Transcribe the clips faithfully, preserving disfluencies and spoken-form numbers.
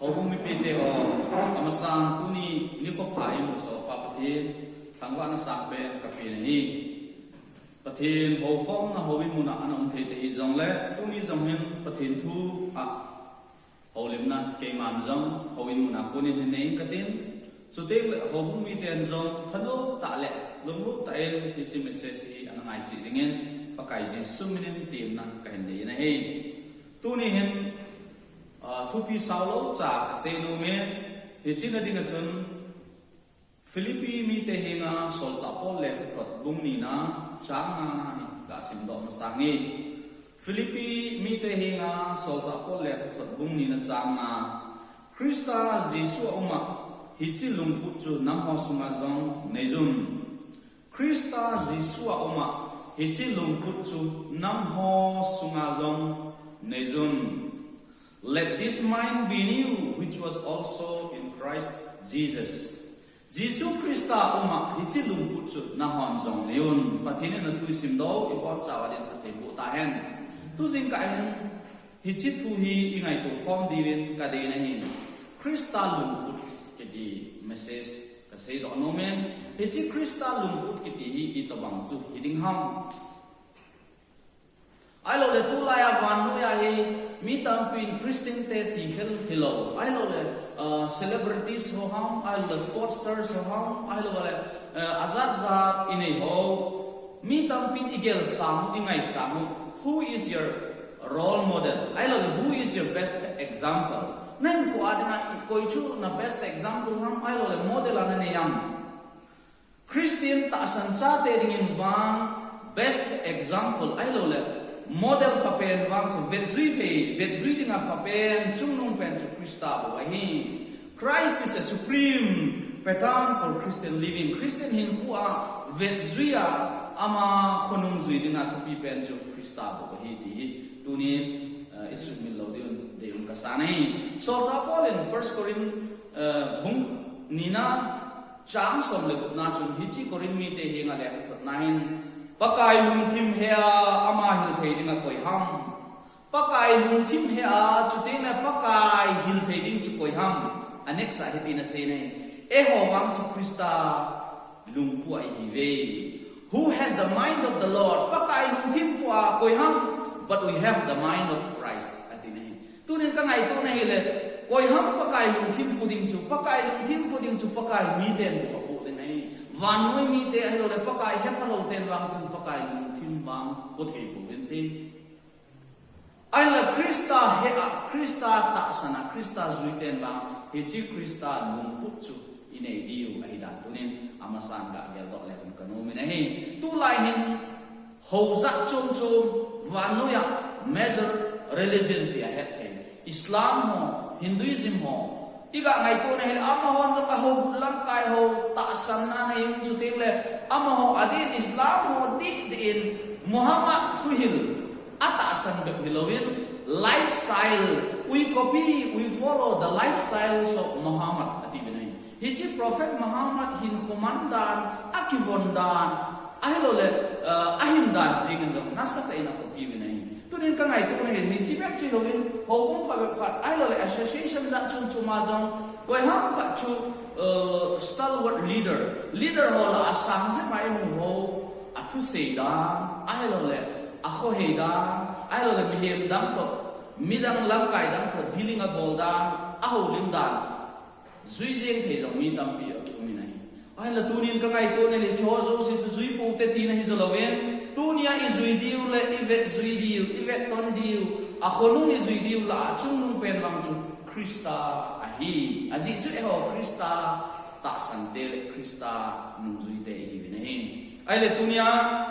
Houbung mipite ho, amasan tuni nikho pha eimusah pa Pathen thangvahna sangpen kapeh ahi. Pathen houkhomna houin muna ana um thei te hijongle, tuni jong hin Pathen thu a houlimna keiman jong houin muna konin hin nei katin. Chuteng le houbung miten jong thanom tah le lunglut tah in hiche message hi ana ngaicheh dingin Pakai Jesu minin temna kahin nei ahi. Tuni hin, ah, thupi saulou cha kasei nom e. Hiche na dinga chun Philippi mite henga Solchah Paul lekhathot bung nina chang ngana hi kasimdoh masang e. Philippi mite henga Solchah Paul lekhathot bung nina chang nga. Christa Jesu a um a hiche lungput chu nangho sunga jong neijun. Christa Jesu a um a hiche lungput chu nangho sunga jong neijun. Let this mind be in you, which was also in Christ Jesus. Jesu Christa a um a hiche lungput chu nahon jong neiyun. Pathen in athu isimdoh, ibonchauva din Pathen boh tahen. Tujingkah hin hiche thu hi ingaito khom diuvin kadei ahi. Christa lungput kiti message kaseidoh nom e. Hiche Christa lungput kiti hi itobang chu hiding ham? Ahilouleh tulai a vannoiya hi mi tampin Christian te tikhel hilou. Ahilouleh, ah, celebrities ho ham, ahilouleh sports stars ho ham, ahilouleh, eh, ajat jat inei ho. Mi tampin igelsang u, ingaisang u. Who is your role model? Ahilouleh, who is your best example? Nahinkho a dinga koi chu na best example ham, ahilouleh model a nanei ham? Christian tahsan chate dingin vang best example ahilouleh model phapen vang chu vetjui thei, vetjui dinga phapen, chungnung pen chu Christa bou ahi. Christ is a supreme pattern for Christian living. Christian hinkhoa vetjui a, ama khonung jui dinga thupi pen chu Christa bou ahi ti hi tunin, eh, isumil lou diuvin deium kasan ahi. Solchah Paul in First Corinth, eh, bung nina chang som le gupna chun hiche Corinth mite henga lekhathotna hin, Pakai lungthim hea ama hil thei dinga koi ham? Pakai lungthim hea, chuteng le Pakai hil thei ding chu koi ham? A next a hitin asei ahi. Eiho vang chu Christa lungpua ihiuve. Who has the mind of the Lord? Pakai lungthim pua koi ham? But we have the mind of Christ, ati ahi. Tunin kangaitona hile, koi ham Pakai lungthim pu ding chu, Pakai lungthim pu ding chu, Pakai miten bou apu ding ahi. Vannoi mite ahilouleh Pakai hephalou ten vang chun Pakai lungthim vang pu thei pouvinte. Ahinla Christa hea, Christa tahsan a, Christa jui ten vang hiche Christa lungput chu inei diu ahidan tunin amasan gageldoh le kanom in ahi. Tulai hin hou jat chom chom vannoiya major religion tia hetthei. Islam ho, Hinduism ho. Iga ngaitona hile amahon jong ahou gut lamkai ho tahsanna anei un, chuteng le amaho adin Islam ho dih dih in Muhammad thuhil atahsan bep hilouvin lifestyle, we copy, we follow the lifestyles of Muhammad atiuvin ahi. Hiche Prophet Muhammad hinkho man dan, akivon dan, ahilouleh, eh, ahin dan jeng in jong nasatah in akopiuvin ahi. Tunin kangaitona hi, hiche bep chu hilouvin, houbung phabep khat, ahilouleh association jat chom chom a jong, koi ham khat chu, eh, stalwart leader, leader ho lah a sang jep a imu ho, athusei dan, ahilouleh akhohei dan, ahilouleh mihem dang toh, midang lamkai dang toh dealing abol dan, ahoulim dan jui jeng thei jong mi tampi aumin ahi. Ahinla tunin kangaitona le, hicheho jouse chu jui poute tina hi jolouvin, tunia ijui diu le ivetjui diu, ivetton diu, akhonung ijui diu lah a chungnung pen vang chu Christa ahi. Ajeh chu eiho Christa tahsante le Christa nungjuite ihiuvin ahi. Ahile tunia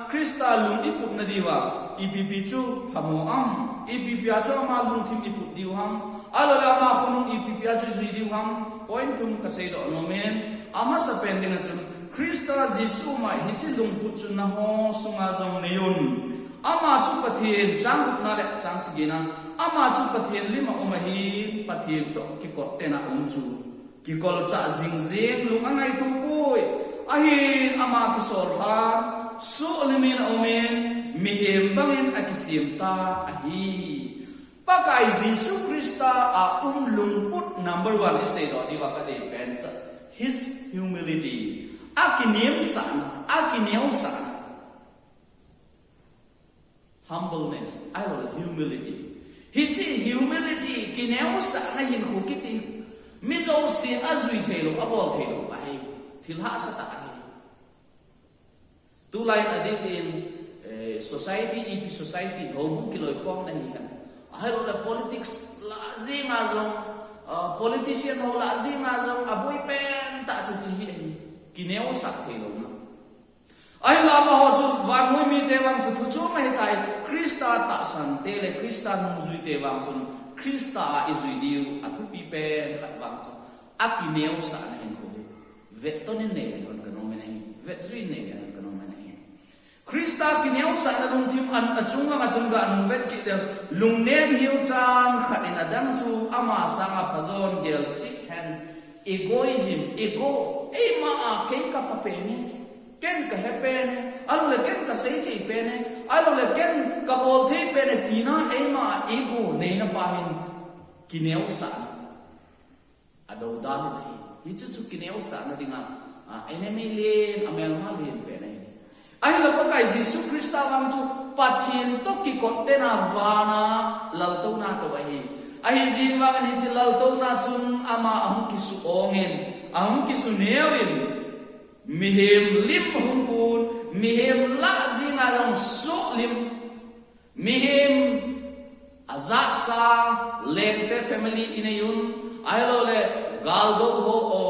Christa lung iputna diuva ipi ipi chu phamo am? Ipi ipi a chu ama lungthim iput diu ham? Ahilouleh ama khonung ipi ipi a chu jui diu ham? Point thum kaseidoh nomin, amasapen dinga chun Christa Jesu a um a hiche lungput chu nangho sunga jong neiyun. Ama chu Pathen, chang gupna le chang sagina, ama chu Pathen lim a um ahin, Pathen toh kikot tena um chu kikolchah jing jing lung angaito poi. Ahin ama kisol lhan, suhlimin aumin, mihem bangin akisem ta ahi. Pakai Jesu Christa a um lungput number one isei doh diuva kadei pen chu his humility. Akineosahna, akineosahna. Humbleness, ahilou le humility. Hiche humility, kineosahna hinkho kiti, mi jousen ajui theilou, abol theilou ahi. Thil hahsa tah ahi. Tulai in adeh in, eh, society, ipi society, houbung kiloikhomna hihen. Ahilou le politics lah jenga jong, ah, politician ho lah jenga jong, aboi pen tah chu hiche hi ahi. Kineosah theilouna. Ahinla amaho chu vannoi mite vang chu thu chom ahitai, Christa tahsan te le Christa nungjui te vang chun, Christa a ijui diu athupi pen khat vang chu, akineosahna hinkho hi. Vetton in nei le hon kanom in ahi. Vetjui in nei le hon kanom in ahi. Christa kineosahna lungthim a, achung langa chun ga nung vet kit le, lungnem hiu chan khat in adang chu ama sanga phajon gel chih hen, egoism, ego, eima a kei kapha pen e, ken kahe pen e, ahilou le ken kasei thei pen e, ahilou le ken kabol thei pen e, tina eima a ego neina pa hin kineosahna. Adoudan ahi. Hichu chu kineosahna dinga, a, enemy len, amelma len pen ahi. Ahinla Pakai Jesu Christa vang chu Pathen toh kikot tena vana laltouna toh ahi. Ahijeh vangin hiche laltouna chun ama ahung kisu-ongin, ahung kisuneo in, mihem lim ahung pun, mihem lah jenga jong soh lim. Mihem ajat sang, lengte family inei un, ahilou le, galdou ho, o,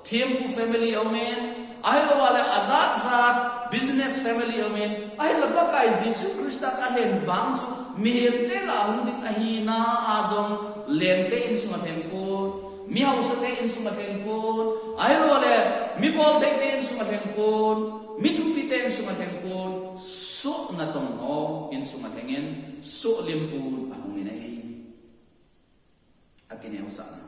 thempu family aumin, ahilou le, ajat jat, business family aumin, ahinla Pakai Jesu Christa kahen vang chu, mihemte lah a hung ding ahina a jong, lengte insunga lheng pon, mi haosate insunga lheng pon, ahilou le, mi boltheite insunga lheng pon, mi thupite insunga lheng pon, soh natong ho insunga lhengin, soh lim pon ahung in ahi. Akineosahna.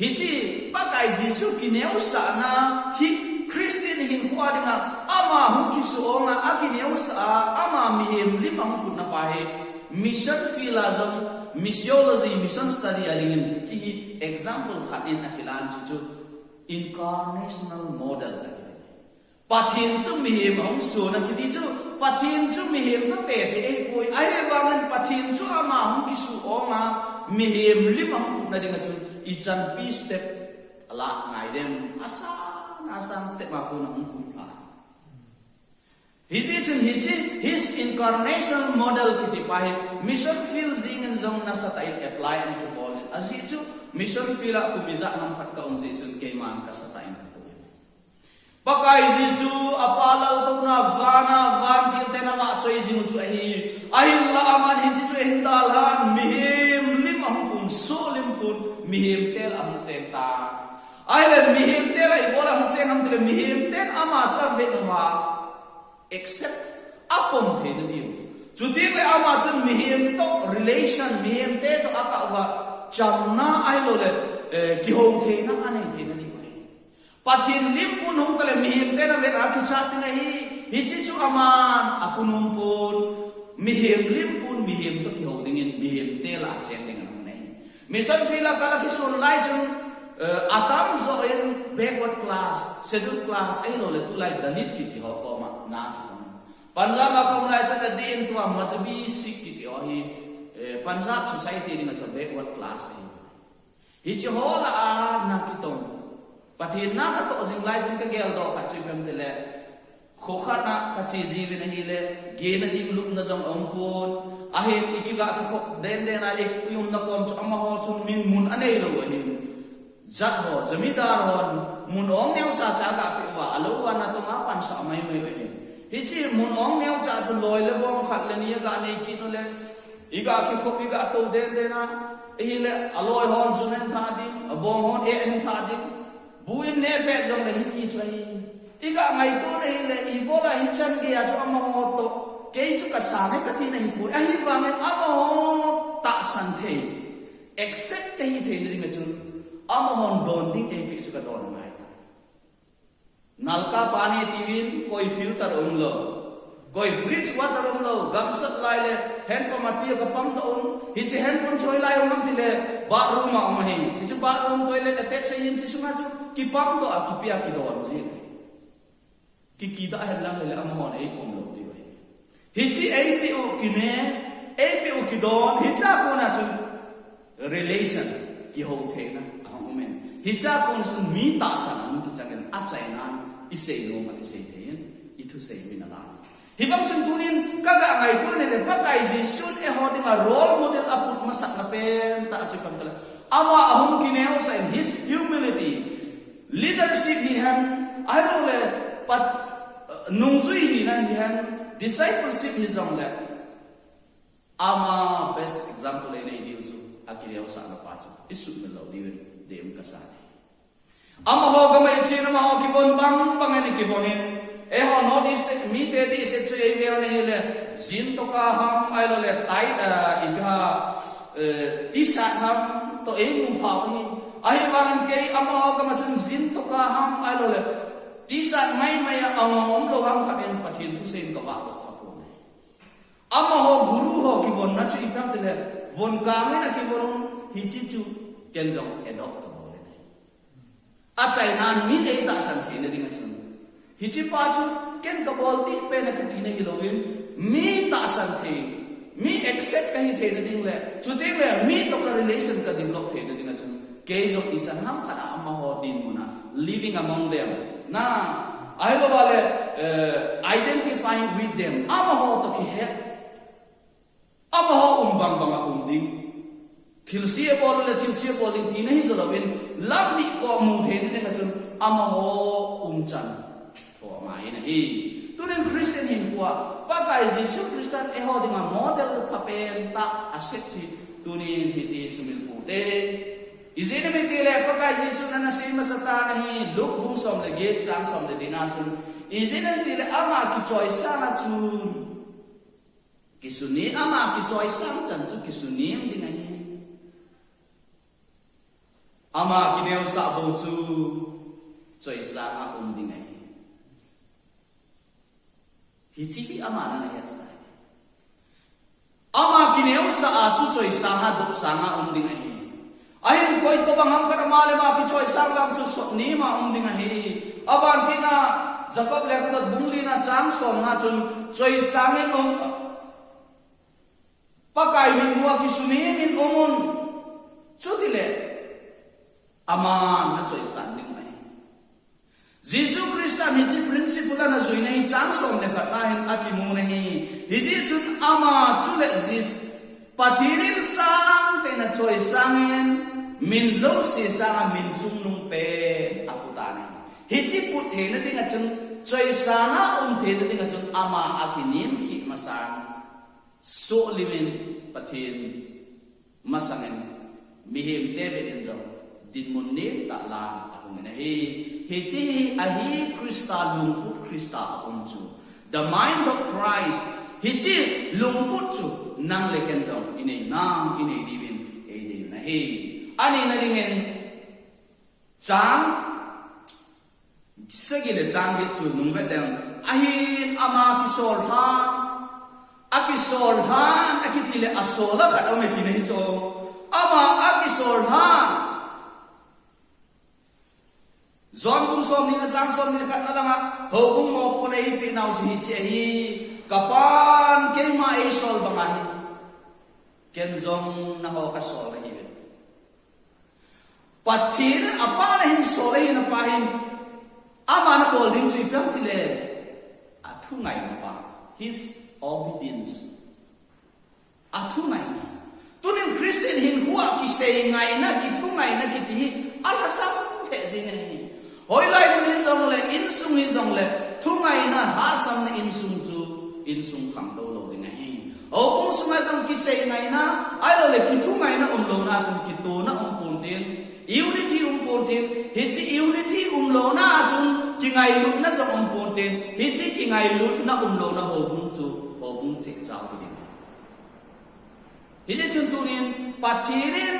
Hiche Pakai Jesu kineosahna hi Christian hinkho dinga ama hung kisu-onga akineosah a ama mihem lim ahung putna pa hi mission field a jong missiology, mission study a dingin hiche hi example khat in akilan chu chu incarnational model. Pathen chu mihem ahung suna kiti chu, Pathen chu mihem toh tete ahipoi, ahivangin Pathen chu ama hung kisu-onga, mihem lim ahung putna dinga chu, ichan pi step ala ngai dem, asan, asan step a kona hung put a. Hijeh chun hiche, his incarnation model kiti pa hi, mission field jingin jong nasatah in apply in kibol in. Ajeh chu, mission field a kum ijat ham khat kaum jeh chun keiman kasatah in katoh in. Pakai Jesu, apa laltouna vana, vantil ten avahchoi jing u chu ahi. Ahinla aman hiche chu ahin dalhan, mihem lim ahung pun, soh lim pun, mihem tel ahung cheng ta. Ahile mihem tel a ibola hung cheng ham tile, mihem ten ama chu avet uva, accept, apom theina diu. Chuteng le ama chun mihem toh relation, mihem te toh akah uva, chamna ahilou le, eh, kihou theina, anei theina diu ahi. Pathen lim pun hung tale mihem ten avet a kichat ding ahi, hiche chu aman apunom pon, mihem lim pun, mihem toh kihou dingin, mihem tel a cheng ding ahung in ahi. Mission field a kala kisun lai chun, eh, atamjo in backward class, schedule class, ahilou le tulai Dalit kiti ho koma na kiton. Punjab a kaum lai chun adeh in tua Mazhabi Sikh kiti ho hi, eh, Punjab society dinga chu backward class ahi. Hiche ho lah a na kitong. Pathen na katoh jing lai chun kageldoh khat chu ipi ham tile, kho khat na kache jiuvin ahile, gena ding lupna jong aum pon. Ahin ikiga kikhop den den a i, iumna kom chu amaho chun min mun aneilou ahin. Jat ho, jamidar hon, mun ong neocha cha aga peh uva, alou uva natong a pansah maimai u ahin. Hiche mun ong neocha chu loi le bong khat le ni aga nei kit u le, iga kikhop, iga tou den den a, ahile, aloi hon jun ahin tha ding, abong hon eh ahin tha ding, bu in neh pet jongle hiti chu ahi. Iga ngaito na ahile, ibola hichan gei a chu amaho toh, kei chu kasang e kati na ahipoi, ahivangin amaho tahsan thei, accept kahi theina dinga chun, amahon don ding eipeh chu kadon angai tai. Nalka pani tiuvin, koi filter umlou. Koi fridge water umlou, gamsat lai le, hand pump a tia kapang doh un, hiche hand pump choi lai um ham tile, bathroom a um ahi. Hiche bathroom toilet attach ahin hiche sunga chu, kipang doh a, kipia kidon ji. Kikida hen lang le, amahon eipom lou diu ahi. Hiche eipeh u kine, eipeh u kidon, hichea kona chu relation, kihou theina ahung um in. Hichea kon chun mi tahsan ahung kichang in, achaina, isei nom a isei thei in, ithusei min alang. Hibang chun tunin kaga ngaito nale, Pakai Jesun eiho dinga role model aput masatna pentah chu ipi ham tile, ama ahung kineosah in, his humility, leadership hihen, ahilouleh pat, nungjui hina hihen, discipleship hijongle, ama best example einei diu chu, akineosahna pa chu isumil lou diuvin, dem kasa e. Amaho gam'a ichen, amaho kivon bang bang in kivon in, eiho North East te, mite dehset chu eive u ahile, jeans toka ham, ahilouleh tie, eh, ipi ham, eh, T-shirt ham toh eimu phau ahi. Ahivangin kei amaho gam'a chun jeans toka ham, ahilouleh T-shirt maimai a angong umlou ham khat in Pathen thusei in kavahdoh khapon ahi. Amaho guru ho kivonna chu ipi ham tile, vonkang in akivon un, hiche chu ken jong adopt kabol in ahi. Achaina min eitahsan theina dinga chun, hiche pa chu ken kabol ding pen ahi tina hilouvin, mi tahsan thei, mi accept kahi theina ding le, chuteng le mi toh ka relation kadevelop theina dinga chun, kei jong ichan ham khat a amaho dinmun a, living among them, na, ahilouleh, eh, identifying with them, amaho toh kihet, amaho um bang bang a um ding. Thilse abol le thilse abol ding tina hijou louvin, lam ni ko mu theina dinga chun amaho umchan tho angai in ahi. Tunin Christian hinkhoa Pakai Jesu Christan eiho dinga model phapen tah aset chu tunin hiche sumil pute. Ijeh inem itile Pakai Jesun ana sei masa tan ahi, Luke bung som le get chang som le get na chun. Ijeh inem itile ama kichoisang a chun, kisuni, ama kichoisang chan chu kisunem ding ahi. Ama kineosah bou chu choisang a um ding ahi. Hiche hi aman ana hetsah e. Ama kineosah a chu choisang a, dopsang a um ding ahi. Ahin koi tobang ham khat ama le ama kichoisang vang chu sotnem a um ding ahi. Aban kit na Jakob lekhathot bung li na chang som na chun choisang in um, Pakai mitmu a kisunem in um un. Chutile aman ana choisang ding ahi. Jesu Christan hiche principle ana juina hi chang som le khat na hin akimun ahi. Hijeh chun ama chule Jesu, Pathen in sangtah in achoisang in, min jouse sanga min chungnung pen aput tan ahi. Hiche put theina dinga chun, choisang a um theina dinga chun ama akinemkheh masang, sohlim in Pathen masangin, mihemte vetnin jong dinmun nentah lang ahung in ahi. Hiche hi ahi Christa lungput, Christa a um chu. The mind of Christ. Hiche lungput chu nang le ken jong inei nang, inei diuvin eidei u ahi. Anina dingin, chang sagi le chang get chu nung vet leng, ahin ama kisol lhan, akisol lhan, akiti le asol a khat aume tina hi chu. Ama akisol lhan. John bung som ni na chang som ni na khat na langa, houbung mopohna eipeh nau chu hiche ahi, ka Pan keima eisol banga hin, ken jong nangho kasol ahiuve. Pathen in apa nahin sol ahin, apa hin, ama nabol ding chu ipi ham tile, athungaina pa, his obedience. Athungaina. Tunin Christian hinkhoa kisei ngaina, kithungaina kiti hi alhasam lheh jing ahi. Hoilai mun hijongle, insung hijongle, thungaina, lhahsamna insung chu, insung khangtou lou ding ahi. Houbung sunga jong kisei ngaina, ahilouleh kithungaina umlouna chun kitona um ponte, unity um ponte, hiche unity umlouna chun kingailutna jong um ponte, hiche kingailutna umlouna houbung chu, houbung chehchau hi ding. Hijeh chun tunin Pathen in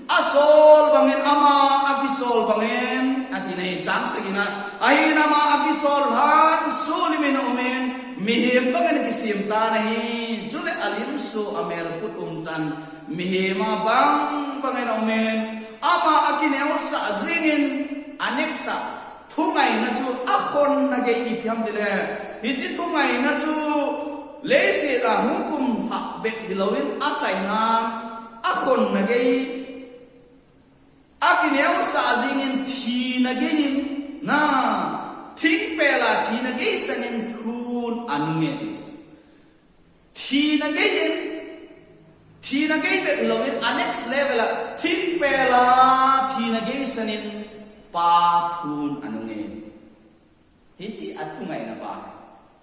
asol bangin, ama akisol bangin, atina hi chang sagi na, ahin ama akisol lhan, sohlim in aumin, Mihem bangin kisem tan ahi, chule alim so amelput umchan, mihem a bang bangin aumin, ama akineosah jingin, anextsa thungaina chu akhonna gei ipi ham tile, hiche thungaina chu leiset a hung kum hah bep hilouvin achainan, akhonna gei, akineosah jingin thina geiyin, na, thingpel a thina gei sangin thun anunge ti. Thina geiyin, thina gei bep hilouvin, a next level a thingpel a thina gei sangin Pa thun anunge. Hiche a thungaina pa hi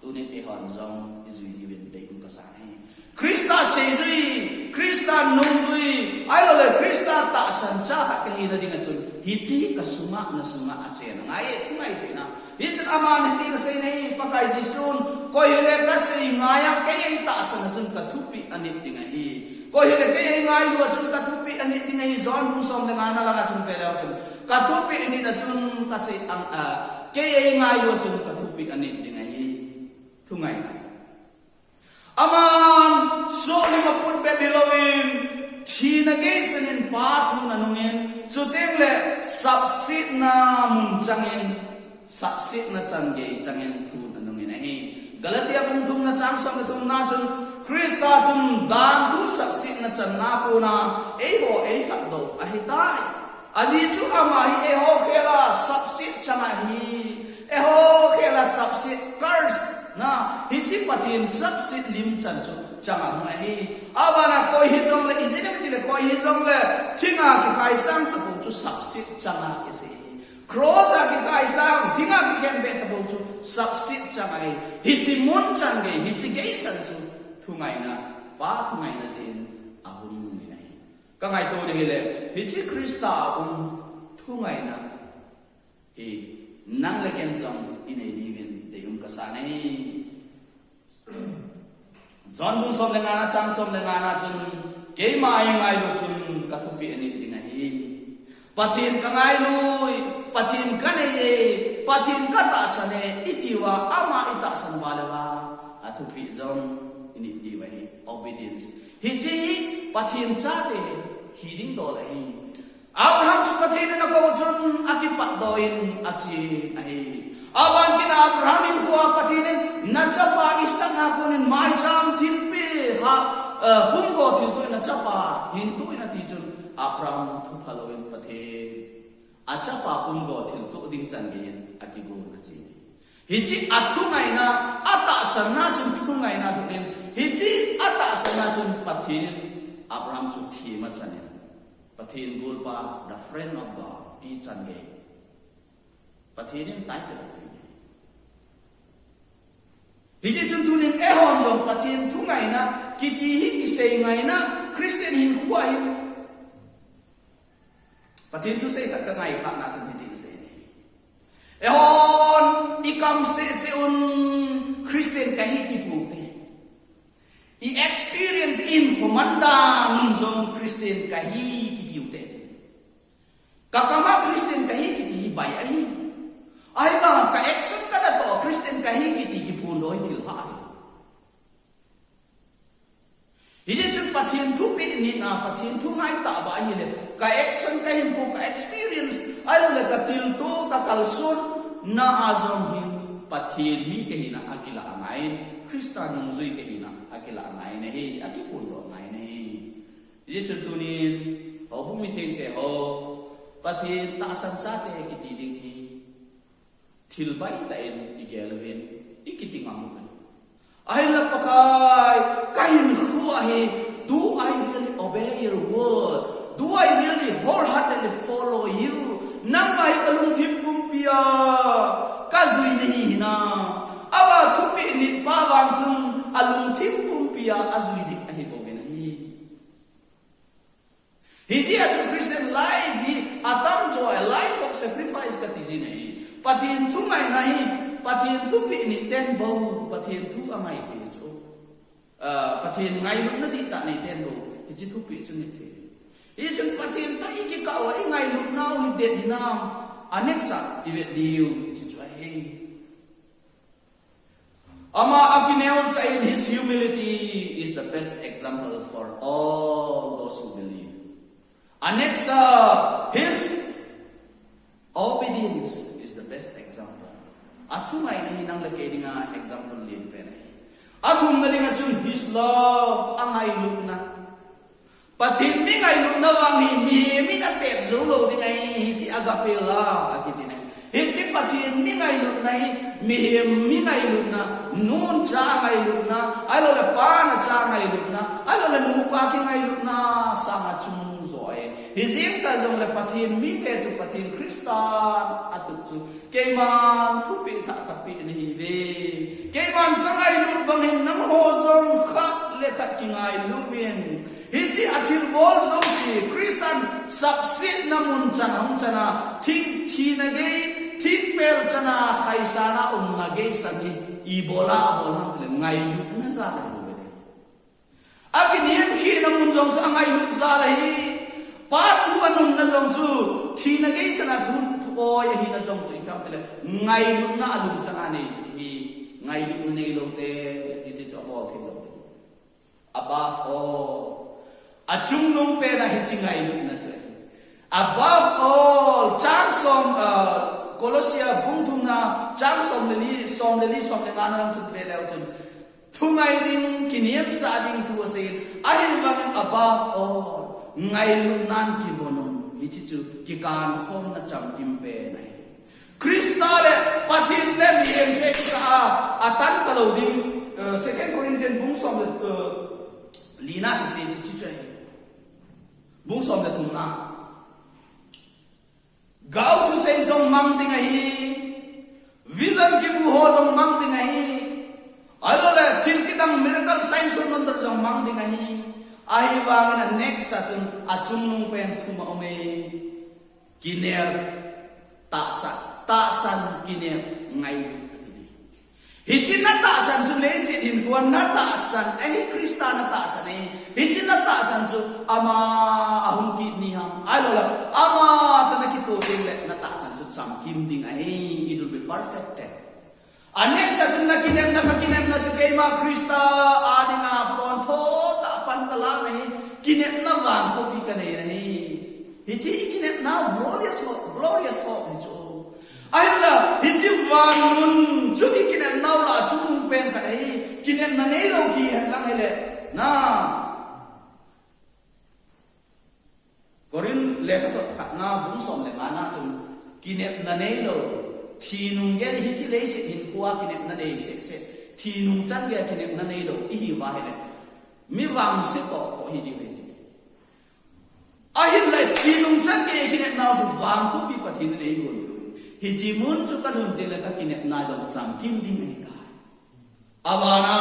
tunin eihon jong ijui diuvin deium kasah e. Christa seijui, Christa nungjui, ahilouleh Christa tahsan cha khat kahina dinga chun, hiche kasunga, nasunga achen angaiye, thungai theina. Hichun aman hiti anasei e, Pakai Jesun, koi hile kasei ngaiya, kei eitahsan a chun kathupeh anit ding ahi. Koi hile kei eingailu a chun kathupeh anit ding ahi, John bung som le ngana langa chun veleu chun. Kathupeh anit a chun kasei ang, a, kei eingailu a chun kathupeh anit ding ahi. Thungai. Aman, sohlim aput bep hilouvin, thina gei sangin Pa thun anungin, chuteng le sapsetna mun changin, sapsetna chan gei changin thun anungin ahi. Galatia bung thumna chang som le thumna chun, Christa chun danthu sapsetna channa kona, eiho eikhatdoh ahitai. Ajeh chu ama hi eiho khela sapset chang ahi. Eiho khela sapset curse na, hiche Pathen sapset lim chan chu chang ahung ahi. Abana koi hijongle, ijeh inem itile koi hijongle, thinga kikhaisang tapou chu sapset chang a kisei. Cross a kikhaisang, thinga kikhempeh tapou chu sapset chang ahi. Hiche mun chan gei, hiche gei chan chu thungaina, Pa thungaina jeh in ahung nung in ahi. Kangaito ding hile, hiche Christa a um thungaina hi nang le ken jong inei diuvin deium kasah e. John bung som le ngana chang som le ngana chun, keima eingailu chun kathupeh anit ding ahi. Pathen kangailui, Pathen kaneiye, Pathen katahsan e, itiuva ama itahsan uva leuva, athupeh jong init diu ahi, obedience. Hiche hi Pathen chate hiding dol ahi. Abraham chu Pathen in akou chun akipatdoh in ache ahi. Aban kit a Abraham hinkhoa Pathen in nachapa Isaac a konin maicham thilpeh ha, eh, pumgo thiltoh in achapa hintoh in ati chun Abraham thupha louvin Pathen achapa pumgo thiltoh ding chan geiyin akigon ache. Hiche athungaina, atahsanna chun thungaina thunin, hiche atahsanna chun Pathen in Abraham chu themchan in, Pathen golpa, the friend of God, ti chan gei. Pathen in title apeh e. Hiche chun tunin eihon jong Pathen thungaina kiti hi kisei ngaina, Christian hinkhoa hi Pathen thusei khat kangai khatna chun hiti asei e. Eihon ikam seh seh un Christian kahi kipu te. I experience in commander nun jong Christian kahi kitiu te. Kakam a Christian kahi kiti hi bai ahi. Ahivang ka action kanatoh Christian kahi kiti kiphondoh hi thil hah ahi. Hijeh chun Pathen thupeh nitna, Pathen thungai tahbeh ahile, ka action, ka hinkho, ka experience, ahilouleh ka thilto, ka kalsonna a jong hin Pathen mi kahina akilah angaiyin, Christa nungjui kahina akilah angaiyin ahi, akiphondoh angaiyin ahi. Hijeh chun tunin, houbung mithengte ho, Pathen tahsan chate kiti ding hi, thil baitah in igel uvin, ikiti ngam uvin. Ahinla Pakai, ka hinkhoa hi, do I really obey your word? Do I really wholeheartedly follow you? Nangma hi ka lungthim pumpia kajui nahi hinam? Ava thupeh nitpa vang chun alungthim pumpia ajui ding ahibouvin ahi. Hijeh a chu Christian life hi atamjo a life of sacrifice kati jin ahi. Pathen thungaina hi, Pathen thupeh niten bou, Pathen thu angai thei chu. Ah, Pathen ngailutna dihtah neiten bou, hiche thupeh chu nit thei. Hichun Pathen toh ikikah uva ingailutnau hi det hinam, a next a ivet diu, hiche chu ahi. Ama akineosah in, his humility is the best example for all those who believe. Anexsa, his obedience is the best example. Athumna hi nang le kei dinga example lienpen ahi. Athumna dinga chun his love, angailutna. Pathen mi ngailutna vang hi mihem in atep jou lou ding ahi, hiche agape love akiti ahi. Hiche Pathen mi ngailutna hi, mihem mi ngailutna, nun cha ngailutna, ahilouleh pa nacha ngailutna, ahilouleh nupa kingailutna sanga chungnung jo ahi. Hijeng tah jongleh Pathen mite chu Pathen Christan atup chu keiman thupeh thah kapeh nahiuve. Keiman kangailut bang hin nangho jong khat le khat kingailu uvin. Hiche athilbol jouse Christan sapsetna mun chan ahung chana, thing thina gei, thingpel chana, khaisana umna gei sangin ibola abol ham tileh ngailutna jal ahi. Akinem khehna mun jong chu angailut jal ahi. Pa thu anunna jong chu thina gei sanga thu, thu oi ahina jong chu ipi ham tileh ngailutna alungchang a nei ji ahi. Ngailutna neilou te, hiche chu abol thei lou. Above all, achungnung pen a hiche ngailutna chu ahi. Above all, chang som, ah, Colossia bung thumna, chang som le li, som le li, som le ngana lam chun ve leu chun, thungai ding, kinemsah ding thu asei. Ahivangin above all, ngailutnan kivon un. Hiche chu kikankhomna chamkim pen ahi. Christa le Pathen le mihem te kisah a, atan talou ding, eh, Second Corinthians bung som le, eh, lina kisei chu, chu, chu ahi. Bung som le thumna. Gao thusei jong mang ding ahi. Vision kibu ho jong mang ding ahi. Ahilouleh thil kidang miracle, signs and wonder jong mang ding ahi. Ahivangin a next a chun achungnung pen thum aume. Kinem, tahsan, tahsan, kinem, ngailut, ati ahi. Hiche natahsan chu leiset hinkhoa natahsan ahi, Christa natahsan ahi. Hiche natahsan chu ama ahung kit ni ham, ahilouleh ama toh nakitoh tengleh natahsan chu chamkim ding ahi. It will be perfected. A next a chun nakinepna, kakinepna chu keima Christa a dinga pontho tah pan kalah ahi. Kinepna vangkhopi kanei ahi. Hiche kinepna glorious hope, glorious hope hichu. Ahinla, hiche van mun chu ikinepnau lah a chungnung pen khat ahi. Kinepna neilou kihen lang hileh, na. Corinth lekhathot khatna bung som le ngana chun kinepna neilou, thinung gei, hiche leiset hinkhoa kinepna nei seh seh, thinung chan gei kinepna neilou ihiuva hileh, mi vangse toh khoh hi diu ahi. Ahinla thinung chan gei kinepnau chu vangkhopi Pathen in eigon diu ahi. Hiche mun chu kalhun tengleh kakinepna jong chamkim ding ahitai. Abana,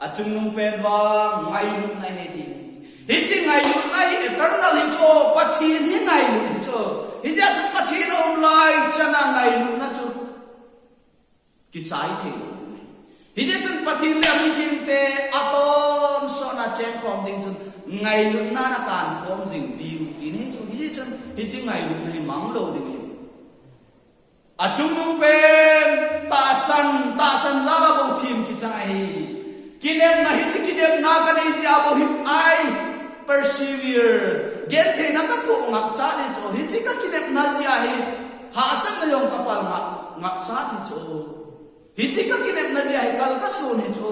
achungnung pen vang ngailutna ahi ti. Hiche ngailutna hi eternal hichu, Pathen hi ngailut hichu. Hijeh chun Pathen aum lai chana ngailutna chu kichai thei lou ding ahi. Hijeh chun Pathen le amithengte atonsot a chengkhom ding chun ngailutna nakankhom jing diu ti ahi chu. Hijeh chun hiche ngailutna hi mang lou ding ahi. Achungnung pen tahsan, tahsan jal a bou them kichang ahi. Kinepna, hiche kinepna kanei jeh a bou hi I persevere. Gentheina kathoh ngapcha ding chu. Hiche kakinepna jeh a hi hahsatna jong kapal ngap, ngapcha ding chu. Hiche kakinepna jeh a hi kal kason hi chu.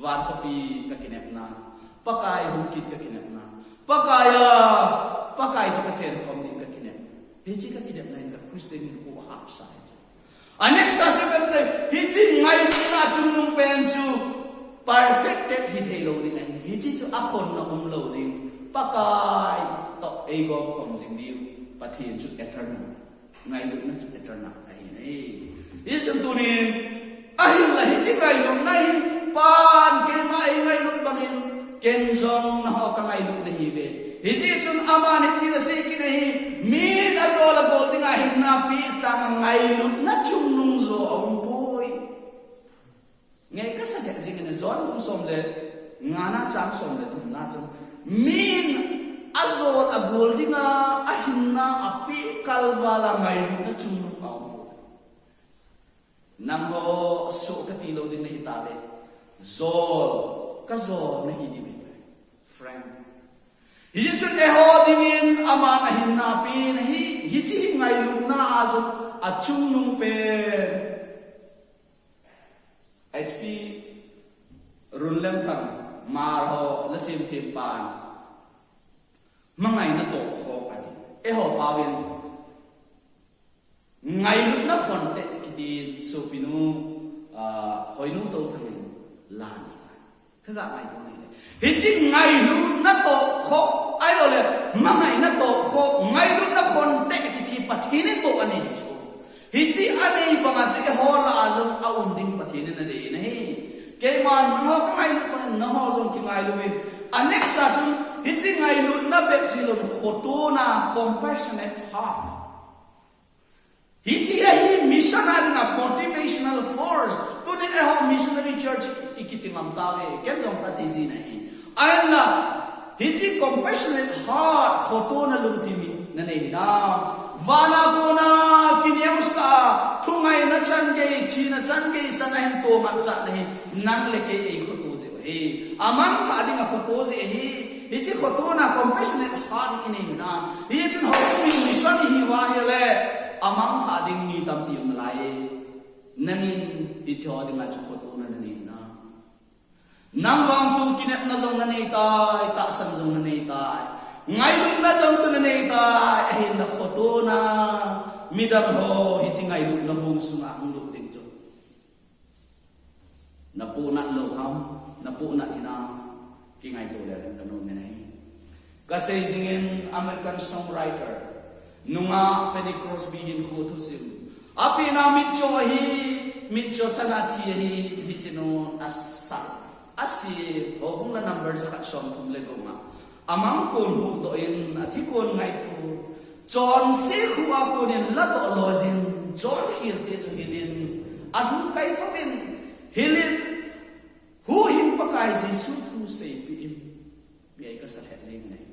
Vangkhopi kakinepna, Pakai hung kit kakinepna, Pakai a, Pakai toh kachenkhom ding kakinepna. Hiche kakinepna in ka Christian hinkho ahahsa ahi. A next a chu pen te, hiche ngailutna chungnung pen chu perfected hithei lou ding ahi. Hiche chu akhonna um lou ding. Pakai toh eigomkhom jing diu. Pathen chu eternal. Ngailutna chu eternal ahi nai. Hijeh chun tunin, ahinla hiche ngailutna hi, Pan keima eingailut bangin, ken jong nangho kangailut nahiuve. Hijeh chun aman hiti asei kit ahi, min ajol agol dinga hinna apeh sanga ngailutna chungnung jo aumpoi. Ngai kasa deh jing in, John bung som le ngana chang som le thumna chun, min ajol agol dinga ahinna apeh kalval a ngailutna chungnung aumpoi. Nangho soh kati lou ding nahi tave. Jol, kajol nahi ding ahi. Friend. Hijeh chun eiho dingin aman ahinna pen ahi, hiche hi ngailutna a jong achungnung pen. H P Runlemthang, Hmar ho lhasim thempan. Mangai natoh khoh ati. Eiho paovin. Ngailutna khonte kitin sopinu, ah, Hoinu Touthang in la ana sa. Kaga ngaito nai le. Hiche ngailutna toh khoh, ahilou le, mangai natoh khoh, ngailutna khonte kiti Pathen in bou anei chu. Hiche anei banga chu eiho lah a jong aum ding Pathen in adei ahi. Keiman nangho kangailut banga nangho jong kingailu uvin. A next a chun, hiche ngailutna bep chu hilou, khotona, compassionate heart. Hiche ahi mission a dinga motivational force. Tunin eiho missionary church ikiti ngam tave. Ken jong kati jin ahi. Ahinla, hiche compassionate heart, khotona lungthim hi nanei hinam. Vana kona kineosah, thungaina changei, thina changei san ahin tohman chan ahi. Nang le kei eikhoto jeh u ahi. Amangthah dinga khoto jeh ahi. Hiche khotona compassionate heart hi inei hinam. Hichun houbung hi mission ihiuva ahile, amangthah ding mi tampi um nalai. Nangin hiche ho dinga chu khotona nanei hinam. Nang vang chu kinepna jong nanei tai, tahsan jong nanei tai. Ngailutna jong chu nanei tai, ahinla khotona. Midang ho hiche ngailutna hung sunga hung lut ding chu. Napohnat lou ham, napohnat hinam, kingaito le hen kanom in ahi. Kasei jingin American songwriter, nungah Fanny Crosby hinkho thusim. Apehna mitcho ahi, mitcho chana thi ahi, hiche nun asa. Asi, houbung la number jakhat somthum le gup a. Amang kon huhdoh in, athi kon ngaito. Chonse khuh a konin ladoh lojin, chonkhel te chu hilin. Alhu kaithouvin, hilin. Huhhing Pakai Jesu thu seipeh in. Mi ei kasa lheh jing ahi.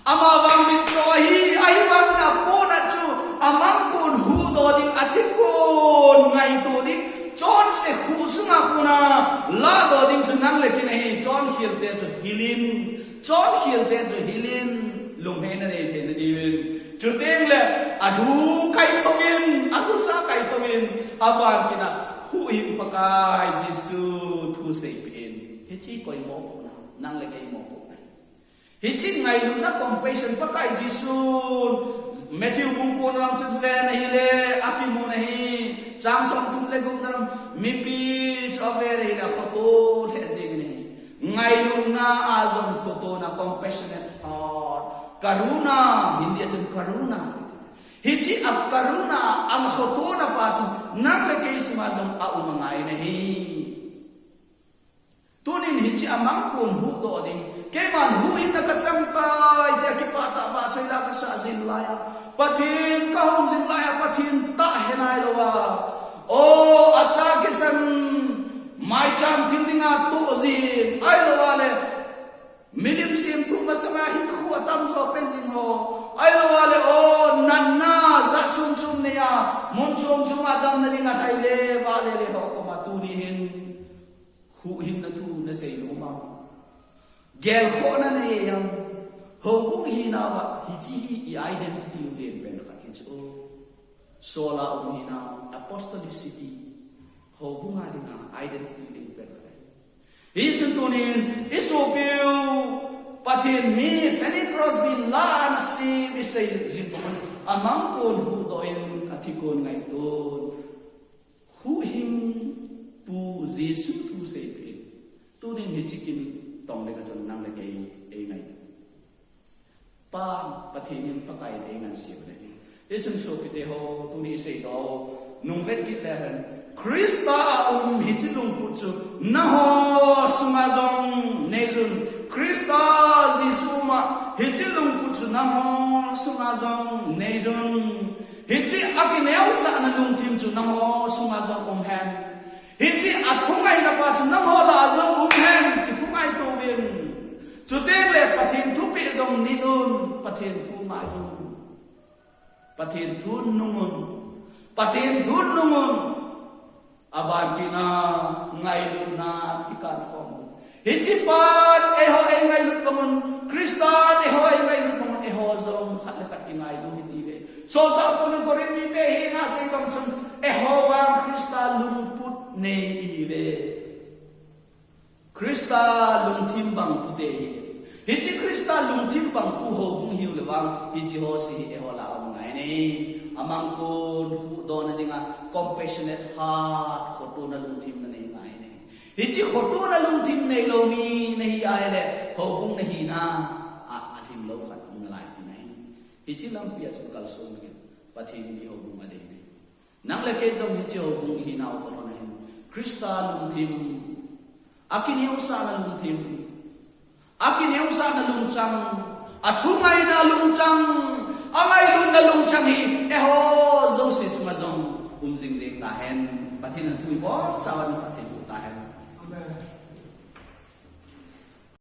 Amavang mitcho ahi, ahivangin apohnat chu, amang kon huhdoh ding, athi kon ngaito ding, chonse khuh sunga kona ladoh ding chu nang le kei ahi, chonkhel te chu hilin, chonkhel te chu hilin, lungheina nei theina diuvin. Chuteng le, alhu kaithouvin, alhusa kaithouvin, aban kit a, Huhhing Pakai Jesu thu seipeh in. Hiche koi mopohna, nang le kei mopohna. Hiche ngailutna compassion Pakai Jesun Matthew bung ko na lang chun ven ahile, akimun ahi, chang somthum le gup na lang, mipi chu aven ahile, akhoto lheh jeng in ahi. Ngailutna a jong khotona, compassionate heart. Karuna, Hindi a chun karuna. Hiche a karuna, a khotona pa chu, nang le kei sunga jong aum angai in ahi. Tunin hiche amang kon huhdoh ding. Keiman huhhingna kachang tai, tia kipah tah vahchoi la kasah jing laiya. Pathen kahou jing laiya, Pathen tah he nailou a. O, acha kisan, maicham thil dinga toh jing. Ahilou le, milim semthu masanga hinkho atamjo pe jing ho. Ahilou le, o, natna, jat chom chom neiya, mun chom chom a damna dinga lhai le, vale le ho koma tuni hin. Huhhingna thu nasei nom am? Gelkhohna nei am? Houbung hinauva hiche hi i identity u lenpen khat hi chu. Sola um hinau, apostolicity. Houbunga dinga identity u lenpen khat hi. Hichun tunin, isopiu, Pathen mi, Fanny Crosby in la ana sem, isei jing pum. Amang kon huhdoh in, athi kon ngaiton. Huhhingpu Jesu thu seipeh in. Tunin hiche kin tong le kachun nang le kei ei ngai. Pa, Pathen in Pakai in ei ngansei u ahi. Hichun sopite ho, tuni isei doh, nung vet kit le hen. Christa a um hiche lungput chu nangho sunga jong neijun. Christa Jesu um a hiche lungput chu nangho sunga jong neijun. Hiche a kineosahna lungthim chu nangho sunga jong um hen. Hiche a thungaina pa chu nangho lah a jong um hen, kithungaito uvin. Chuteng le Pathen thupeh jong nit un, Pathen thu ngaijun. Pathen thu nung un. Pathen thu nung un. Aban tina, ngailutna, kikan khom. Hiche pan, eiho eingailut bang un, Christa in eiho eingailut bang un, eiho jong khat le khat kingailu hiti ve. Solchah Paul in Corinth mite henga asei bang chun, eiho vang Christa lungput nei ihi ve. Christa lungthim bang pute ihi ve. Hiche Christa lungthim bang pu houbung hiu le vang, hiche ho si eiho lah a um ngai nei. Amang kon huhdohna dinga compassionate heart, khotona lungthim nanei ngai nei. Hiche khotona lungthim neilou mi nahi ahile, houbung nahina a, alhinglou khat um nalai ti ahi. Hiche lampi a chun kalson kit, Pathen in houbung adei nei. Nang le kei jong hiche houbung ihinau toh lhon ahin, Christa lungthim, akineosahna lungthim, akineosahna lungchang, athungaina lungchang, angailutna lungchang hi eiho jouse chunga jong um jingjing tahen. Pathen in athu ibonchauvin phatthei